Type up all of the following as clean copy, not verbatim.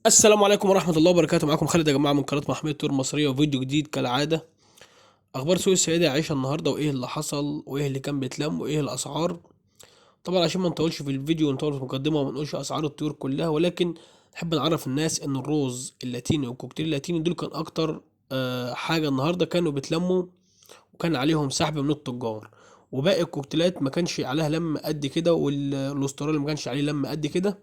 السلام عليكم ورحمة الله وبركاته. معاكم خالد يا جماعة من قناة محمية طيور مصرية، وفيديو جديد كالعادة. أخبار سوق السيدة عائشة النهاردة، وإيه اللي حصل، وإيه اللي كان بيتلم، وإيه الأسعار. طبعا عشان ما نطولش في الفيديو ونطول في المقدمة وما نقولش أسعار الطيور كلها، ولكن نحب نعرف الناس إن الروز اللاتيني والكوكتيل اللاتيني دول كان أكتر حاجة النهاردة كانوا بيتلموا، وكان عليهم سحب من التجار، وباقي الكوكتيلات ما كانش عليها لم قد كده، والاسترالي ما كانش عليه لم قد كده.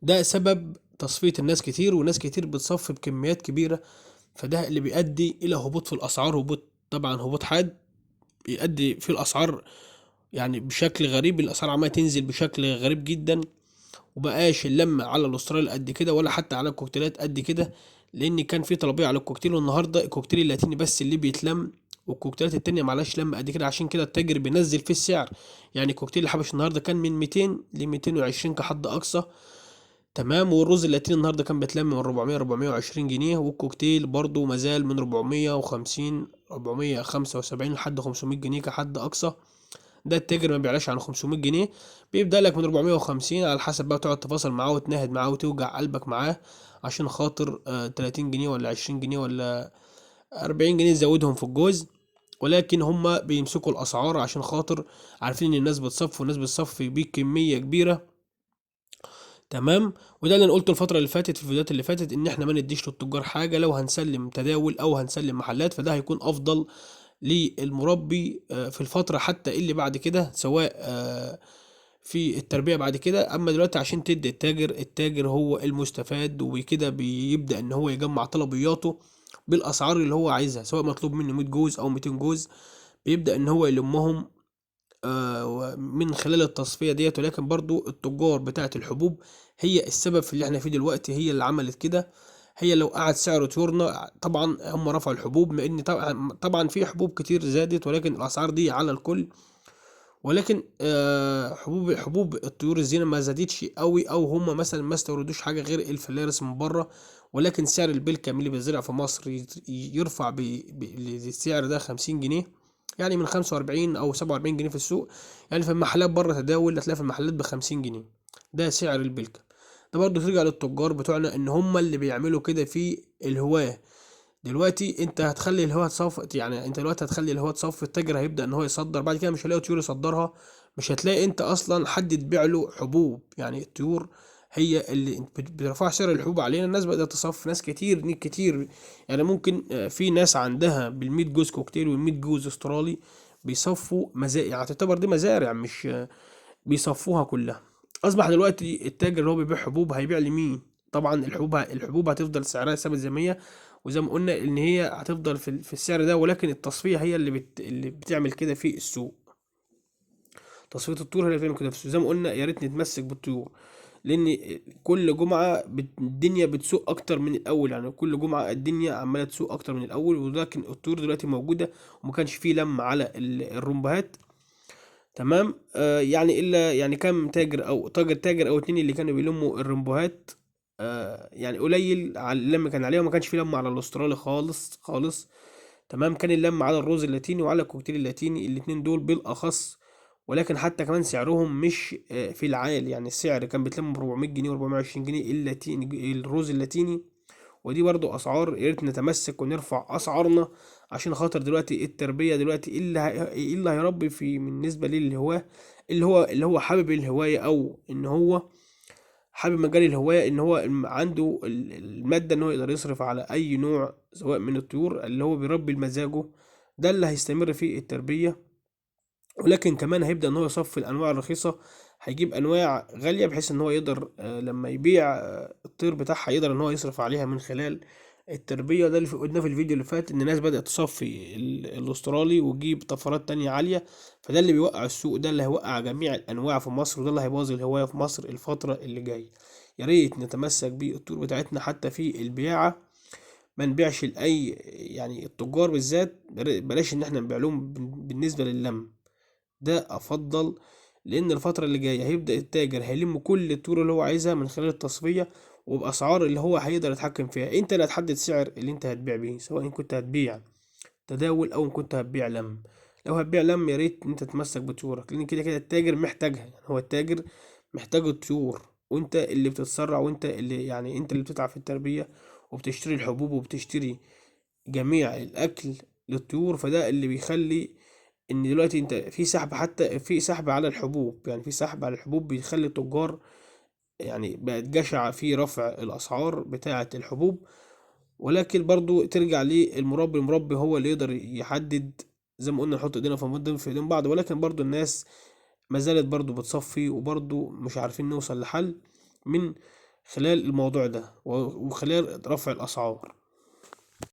ده سبب تصفية الناس كتير، وناس كتير بتصفي بكميات كبيرة، فده اللي بيؤدي إلى هبوط في الأسعار، هبوط طبعا هبوط حاد بيؤدي في الأسعار بشكل غريب. الأسعار عمالة تنزل بشكل غريب جدا، وبقاش اللمة على الاسترالي قد كده ولا حتى على الكوكتيلات قد كده، لأن كان في طلبية على الكوكتيل، والنهاردة الكوكتيل اللاتيني بس اللي بيتلم، والكوكتيلات التانية معلهاش لم قد كده. عشان كده التاجر بينزل في السعر. الكوكتيل الحبش النهاردة كان من 200 ل 220 كحد أقصى، تمام. والرز اللاتيني النهارده كان بيتلم من 400 420 جنيه، والكوكتيل برضو مازال من 450 475 لحد 500 جنيه كحد اقصى. ده التاجر ما بيعلاش عن 500 جنيه، بيبدا لك من 450 على حسب بقى، تقعد تفاصل معاه وتناهد معاه وتوجع قلبك معاه عشان خاطر 30 جنيه ولا 20 جنيه ولا 40 جنيه تزودهم في الجوز. ولكن هما بيمسكوا الاسعار عشان خاطر عارفين ان الناس بتصفي، والناس بتصفي بكميه كبيره، تمام. وده اللي انا قلته الفتره اللي فاتت في الفيديوهات اللي فاتت، ان احنا ما نديش للتجار حاجه. لو هنسلم تداول او هنسلم محلات فده هيكون افضل للمربي في الفتره حتى اللي بعد كده، سواء في التربيه بعد كده. اما دلوقتي عشان تدي التاجر، التاجر هو المستفاد، وكده بيبدا ان هو يجمع طلبياته بالاسعار اللي هو عايزها، سواء مطلوب منه 100 جوز او 200 جوز، بيبدا ان هو يلمهم من خلال التصفية ديت. ولكن برضو التجار بتاعة الحبوب هي السبب في اللي احنا فيه دلوقتي، هي اللي عملت كده. هي لو قعد سعر طيورنا، طبعا هم رفعوا الحبوب، مع ان طبعا في حبوب كتير زادت، ولكن الاسعار دي على الكل. ولكن حبوب الطيور الزينة ما زادتش قوي، او هم مثلا ما استوردوش حاجة غير الفلارس من بره. ولكن سعر البلكم اللي بيزرع في مصر يرفع للسعر ده 50 جنيه، يعني من 45 او 47 جنيه في السوق. في المحلات بره تداول هتلاقي في المحلات ب50 جنيه، ده سعر البلكم. ده برضو ترجع للتجار بتوعنا ان هم اللي بيعملوا كده في الهواه. دلوقتي انت هتخلي الهواه تصف، يعني انت دلوقتي هتخلي الهواه تصف، التاجر هيبدا ان هو يصدر، بعد كده مش هيلاقي طيور يصدرها، مش هتلاقي انت اصلا حد تبيع له حبوب. الطيور هي اللي بترفع سعر الحبوب علينا. الناس بدات تصف، ناس كتير، نيك كتير، ممكن في ناس عندها بالمية جوز كوكتيل والمية جوز استرالي بيصفوا مزارع، تعتبر دي مزارع مش، بيصفوها كلها. اصبح دلوقتي التاجر اللي هو بيبيع حبوب هيبيع لمين؟ طبعا الحبوب هتفضل سعرها ثابت زي ما هي، وزي ما قلنا ان هي هتفضل في السعر ده، ولكن التصفيه هي اللي بتعمل كده في السوق. تصفيه الطيور هي اللي بتعمل كده في السوق. زي ما قلنا يا ريت نتمسك بالطيور، لان كل جمعه الدنيا بتسوق اكتر من الاول، كل جمعه الدنيا عماله تسوق اكتر من الاول. ولكن الطيور دلوقتي موجوده، وما كانش فيه لم على الرمبهات، تمام. الا كام تاجر او تاجر او اتنين اللي كانوا بيلموا الرمبوهات، قليل على اللم كان عليها، وما كانش في لم على الاسترالي خالص خالص، تمام. كان اللم على الروز اللاتيني وعلى الكوكتيل اللاتيني، الاتنين دول بالاخص، ولكن حتى كمان سعرهم مش في العال. السعر كان بيتلم ب 400 جنيه و 420 جنيه الروز اللاتيني، ودي برضو اسعار يا ريت نتمسك ونرفع اسعارنا عشان خاطر دلوقتي التربيه دلوقتي ايه اللي هيربي في بالنسبه للهواه، اللي هو حابب الهوايه، او ان هو حابب مجال الهوايه، ان هو عنده الماده ان هو يقدر يصرف على اي نوع سواء من الطيور اللي هو بيربي لمزاجه، ده اللي هيستمر في التربيه. ولكن كمان هيبدا ان هو يصفي الانواع الرخيصه، هيجيب انواع غاليه بحيث ان هو يقدر لما يبيع الطير بتاعها يقدر ان هو يصرف عليها من خلال التربيه. ده اللي قلناه في الفيديو اللي فات، ان الناس بدات تصفي الاسترالي وتجيب طفرات تانية عاليه، فده اللي بيوقع السوق، ده اللي هيوقع جميع الانواع في مصر، وده اللي هيبوظ الهوايه في مصر الفتره اللي جايه. يا ريت نتمسك بالطيور بتاعتنا حتى في البياعه، ما نبيعش لاي، التجار بالذات بلاش ان احنا نبيع لهم بالنسبه للم ده افضل، لان الفتره اللي جايه هيبدا التاجر هيلم كل الطيور اللي هو عايزها من خلال التصفيه، وباسعار اللي هو هيقدر يتحكم فيها. انت اللي هتحدد سعر اللي انت هتبيع بيه، سواء كنت هتبيع تداول او كنت هتبيع لم. لو هتبيع لم يا ريت انت تتمسك بطيورك، لان كده كده التاجر محتاجها، هو التاجر محتاج الطيور، وانت اللي بتتسرع، وانت اللي يعني انت اللي بتتعب في التربية وبتشتري الحبوب وبتشتري جميع الاكل للطيور. فده اللي بيخلي ان دلوقتي انت في سحب، حتى في سحب على الحبوب، يعني في سحب على الحبوب بيخلي التجار يعني بقت جشعة في رفع الاسعار بتاعة الحبوب. ولكن برضو ترجع للمربي، المربي هو اللي يقدر يحدد، زي ما قلنا نحط ايدينا في ايدين بعض. ولكن برضو الناس ما زالت برضو بتصفي، وبرضو مش عارفين نوصل لحل من خلال الموضوع ده وخلال رفع الأسعار.